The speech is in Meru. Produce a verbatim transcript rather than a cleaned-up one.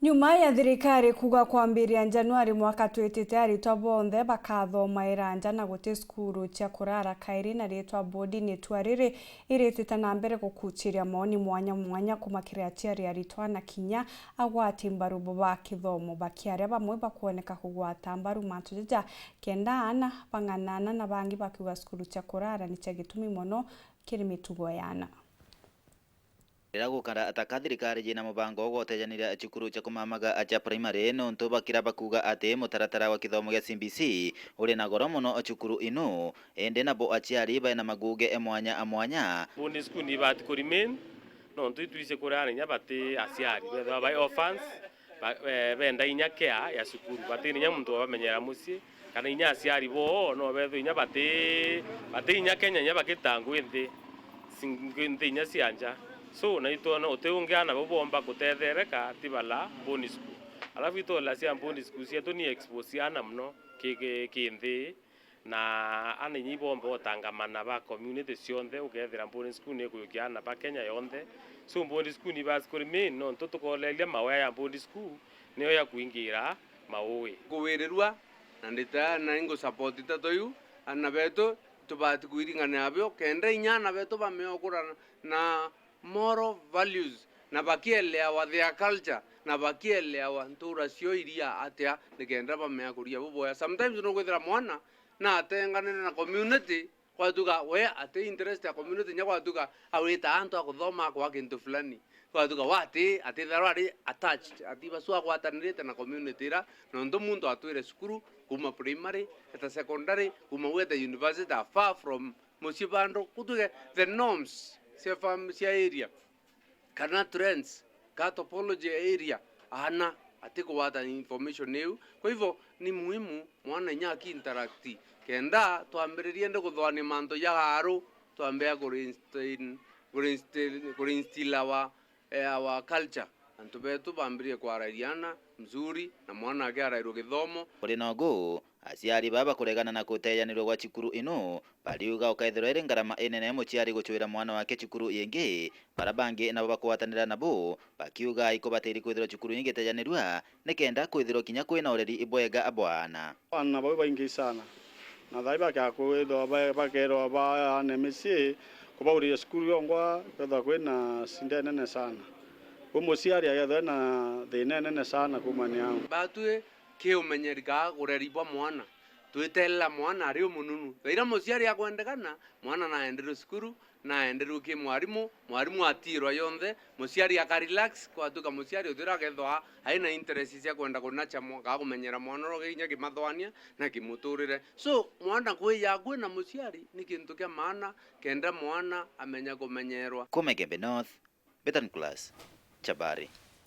Nyuma ya thirikari kuuga kwambiria Januari mwaka twitite, aritwa bonthe bakathomaira nja na guti cukuru cia kurara kairi, na ritwa board ni tua riri iritite na mbere gukuchiria maoni mwanya mwanya kuma kiri aciari, aritwa na kinya agwati mbaru bo ba kithomo, bakiaria bamwe bakwoneka kugwata mbaru mantu jaja kenda aana bang'anana, na bangi bakiuga cukuru cia kurara ni cia gitumi mono kiri mitugo ya aana. Riria gukara ta ka thirikari yina mubango wa gutejaniria cukuru cia kumamaga cia primary, nontu bakira bakuuga ati mutaratara wa kithomo gia C B C uri na goro mono cukuru inu, indi nabo aciari baina maguge mwanya a mwanya. Boarding school ni ibati ku remain, nontu itwise kuria aana inya bati aciari, bethirwa bai orphans, ba-, eh, benda inya care ya cukuru, bati inya muntu wabamenyera mucii, kana inya aciari boo no bethwe inya bati, bati inya Kenya, inya bakita ngui nthi, si-, ngui nthi inya cia nja. So, na itwona uti ungi aana bau bomba kutethereka ti bala boarding school. Alafu itwona cia boarding school cietu ni expose aana mono ki, ki, ki nthi, na aana inya ibomba utangamana ba community cionthe, ukethira boarding school ni ikuyukia aana ba Kenya yonthe. So, boarding school ni ibati ku remain, nontu tukoleria mawea ya boarding school niyo ya kuingira maui. Kuwirirua, na ndita na ingu support nteto iu, aana betu tubati kwiringania nabio, kenda inya aana betu bamea ukura na moral values, na bakielewa their culture, na bakielewa ntura cio iria atia, nikenda bamea kuria buboya. Sometimes nukwithira mwana na atenganire na community, gwatuika we ati interest ya community, inya gwatuika awita antu a kuthoma akwa kintu fulani, gwatuika we ati, atithirwa ari attached, ati basu agwatanirite na community ira, nontu muntu atwire cukuru kuma primary, eta secondary, kuma gweta university, are far from mucii bandu, gutuike the norms cia fam-, cia area, kana trends, ka topology ya area, aana atikugwata information iu. Kwa hivyo, ni muhimu mwana inya aki interact, kenda twambiririe ndi kuthoania mantu ja garu, twambia kurinstill, kurinstill, kurinstill our, eh, our culture. Antu betu bambirie kwarairia aana mzuri, na mwana akiarairwa githomo. Kuri na ugu, aciari baba bakuregana na kutejanirwa gwa cukuru inu, bariuga ukaithirwa iri ngarama inene muciari gucwira mwana wake cukuru ingi, bara bangi nabo bakwatanira nabo, bakiuga ikubatiri kwithirwa cukuru igitejanirua, nikenda kwithirwa kinya kwina ureri ibwega bwa aana. Aana bau baingi sana, na thai bakea kwithirwa ba-, bakerwa baane micii, kubauriria cukuru yongwa, kwethirwa kwina shinda inene sana. Kwi muciari akethirwa ena thina inene sana kuumania au. Batwi ki umenyeri ka ureri bwa mwana, twitelela mwana ari umununu. Thaira muciari akwendekana, mwana naenderwe cukuru, naenderwe ki mwarimu, mwarimu atiirwa yonthe, muciari aka relax, kwatuika muciari uthira akethwa aina interest cia kwenda kunacha mwa-, ka kumenyera mwana uria kinya kimathwania na kimuturire. So, mwana kwija akui na muciari ni kintu kia maana, kenda mwana amenya kumenyerwa. Kuma Igembe North, Betan Class, Chabari.